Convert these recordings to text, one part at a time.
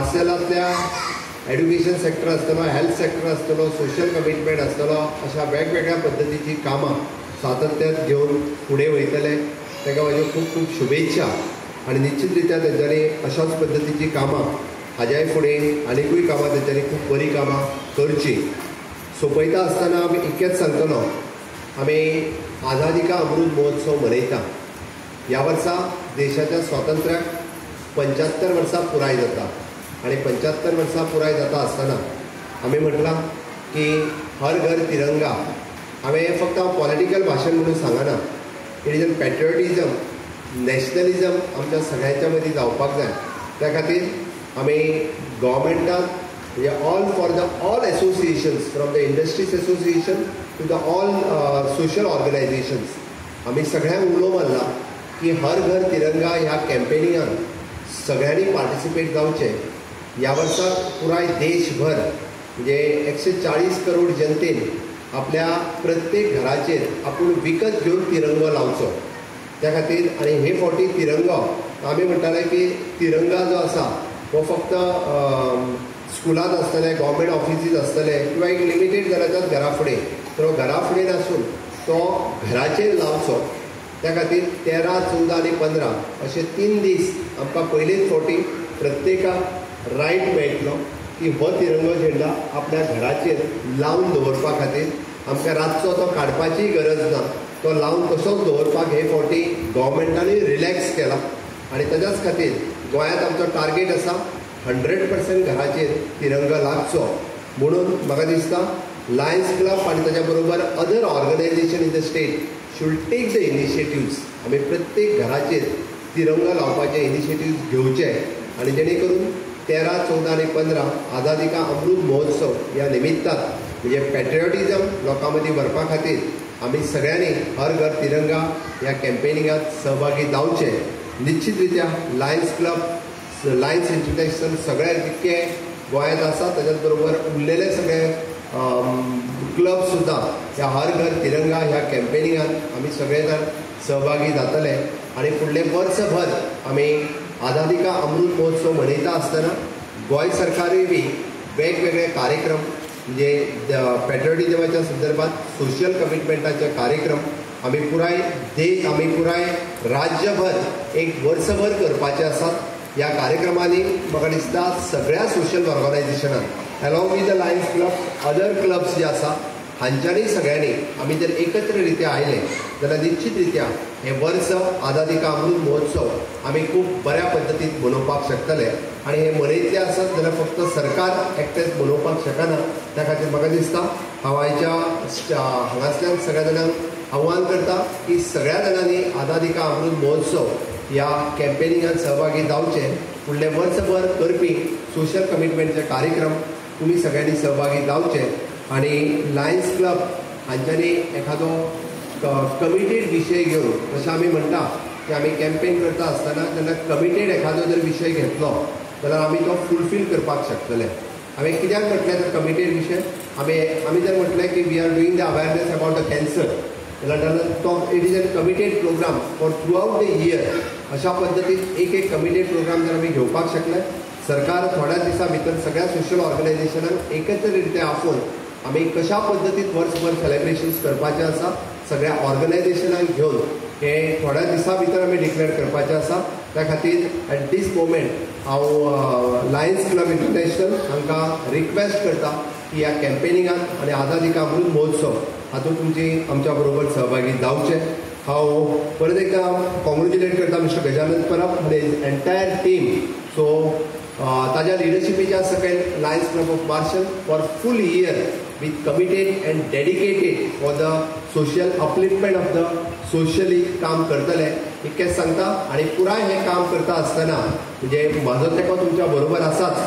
मार्सेलांतल्या education sector आसतलो, health sector आसतलो, social commitment आसतलो, अशा वेगवेगळ्या पद्दतीची कामां सातत्यात घेवन फुडें वयतले. ताका म्हाज्यो खूब खूब शुभेच्छा आनी निश्चित रित्या तेंच्यांनी अशाच पद्दतीची कामां हाज्याय फुडें आनिकूय कामां तेंच्यांनी खूब बरीं कामां करचीं. सोंपयता आसतना आमी इतकेंच सांगतलो, आमी आझादी का अमृत महोत्सव मनयता. ह्या वर्सा देशाच्या स्वातंत्र्याक 75 वर्सां पुराय जाता आनी 75 वर्सां पुराय जाता आसतना आमी म्हटलां की हर घर तिरंगा. हांवें फक्त हांव पॉलिटिकल भाशण म्हणून सांगना, it is an patriotism, nationalism आमच्या सगळ्यांच्या मदीं जावपाक जाय. त्या खातीर आमी गव्हर्मेंटान म्हणजे all for the all associations from the industries association to the all social organisations आमी सगळ्यांक उलो मारला की हर घर तिरंगा ह्या कॅम्पेनिंगान सगळ्यांनी पार्टिसिपेट जावचें. ह्या वर्सा पुराय देशभर म्हणजे 140 करोड जनतेन आपल्या प्रत्येक घराचेर आपूण विकत घेवन तिरंगो लावचो. त्या खातीर आनी हे फावटी तिरंगो आमी म्हणटाले की तिरंगा जो आसा हो फक्त स्कुलांत आसतले, गव्हर्मेंट ऑफिसीत आसतले किंवा एक लिमिटेड जाल्यार घरा फुडें, तर हो घरा फुडें नासून तो घराचेर लावचो. त्या खातीर 13, 14 आनी 15 अशे 3 दीस आमकां पयलेच फावटी प्रत्येकाक रायट मेळटलो की हो तिरंगो झेंडा आपल्या घराचेर लावन दवरपा खातीर. आमकां रातचो तो काडपाचीय गरज ना, तो लावन तसोच दवरपाक हे फावटी गव्हर्मेंटानूय रिलॅक्स केला. आनी ताज्याच खातीर गोंयांत आमचो टार्गेट आसा 100% घराचेर तिरंगा लागचो. म्हणून म्हाका दिसता लायन्स क्लब आनी ताज्या बरोबर other organisation in the state should take the initiatives. आमी प्रत्येक घराचेर तिरंगा लावपाचे इनिशिएटिव्स घेवचे आनी जेणे करून 13, 14 आनी 15 आझादी का अमृत महोत्सव ह्या निमित्तान म्हणजे पॅट्रियोटिजम लोकां मदीं व्हरपा खातीर आमी सगळ्यांनी हर घर तिरंगा ह्या कॅम्पेनिंगांत सहभागी जावचें. निश्चित रित्या लायन्स क्लब, लायन्स इंटरनॅशनल सगळे जितके गोंयांत आसा ताच्याच बरोबर उरलेले सगळे क्लब सुद्दां ह्या हर घर तिरंगा ह्या कॅम्पेनिंगांत आमी सगळे जाण सहभागी जातले. आनी फुडलें वर्सभर आमी आझादी का अमृत महोत्सव मनयता आसतना गोंय सरकारूय बी वेगवेगळे कार्यक्रम म्हणजे पॅट्रियोटिजमाच्या संदर्भात सोशल कमिटमेंटाचे कार्यक्रम आमी पुराय देश, आमी पुराय राज्यभर एक वर्सभर करपाचे आसात. ह्या कार्यक्रमांनी म्हाका दिसता सगळ्या सोशल ऑर्गनायझेशनान along with the Lions Club, other clubs जे आसा हांच्यांनी सगळ्यांनी आमी जर एकत्र रित्या आयले जाल्यार निश्चित रित्या हें वर्स आझादी का अमृत महोत्सव आमी खूब बऱ्या पद्दतीन मनोवपाक शकतले. आनी हें मनयतलें आसत जाल्यार फक्त सरकार एकटेंच मनोवपाक शकना. त्या खातीर म्हाका दिसता हांव आयच्या हांगासल्यान सगळ्या जाणांक आव्हान करता की सगळ्या जाणांनी आझादी का अमृत महोत्सव ह्या कॅम्पेनिंगान सहभागी जावचें. फुडलें वर्सभर करपी सोशल कमिटमेंटचे कार्यक्रम तुमी सगळ्यांनी सहभागी जावचे आनी लायन्स क्लब हांच्यांनी एखादो कमिटेड विशय घेवन, जशें आमी म्हणटा की आमी कॅम्पेन करता आसतना जेन्ना कमिटेड एखादो जर विशय घेतलो जाल्यार आमी तो फुलफील करपाक शकतले. हांवें कित्याक म्हटलें तर कमिटेड विशय, आमी जर म्हटलें की we are doing the awareness about the cancer जाल्यार तो it is an committed programme for throughout the year. अशा पद्दतीन एक एक कमिटेड प्रोग्राम जर आमी घेवपाक शकले, सरकार थोड्या दिसां भितर सगळ्या सोशल ऑर्गनायझेशनांक एकत्र रित्या आपोवन आमी कशा पद्दतीन वर्सभर सेलेब्रेशन्स करपाचें आसा सगळ्या ऑर्गनायझेशनांक घेवन हे थोड्या दिसां भितर आमी डिक्लेअर करपाचें आसा. त्या खातीर एट दीस मोमेंट हांव लायन्स क्लब इंटरनॅशनल हांकां रिक्वेस्ट करता की ह्या कॅम्पेनिंगान आनी आझादी का अमृत महोत्सव हातूंत तुमची आमच्या बरोबर सहभागी जावचें. हांव परत एकदा कॉंग्रेच्युलेट करता मिस्टर गजानन परब आनी एन्टायर टीम. सो ताज्या लिडरशिपीच्या सकयल Lions Club of Marcel for full year with committed and dedicated for the social upliftment of the socially काम करतले इतकेंच सांगता. आनी पुराय हें काम करता आसतना म्हणजे म्हाजो तेंको तुमच्या बरोबर आसाच.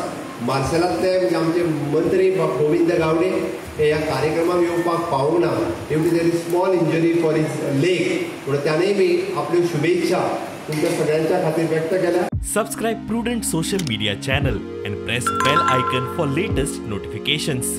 मार्सेलांतले म्हणजे आमचे मंत्री गोविंद गावडे हे ह्या कार्यक्रमाक येवपाक पावूंक ना due to there is small injury for his leg, म्हणून ताणें बी आपल्यो शुभेच्छा तुमच्या सगळ्यांच्या खातीर व्यक्त केल्या. Subscribe Prudent Social Media channel and press bell icon for latest notifications.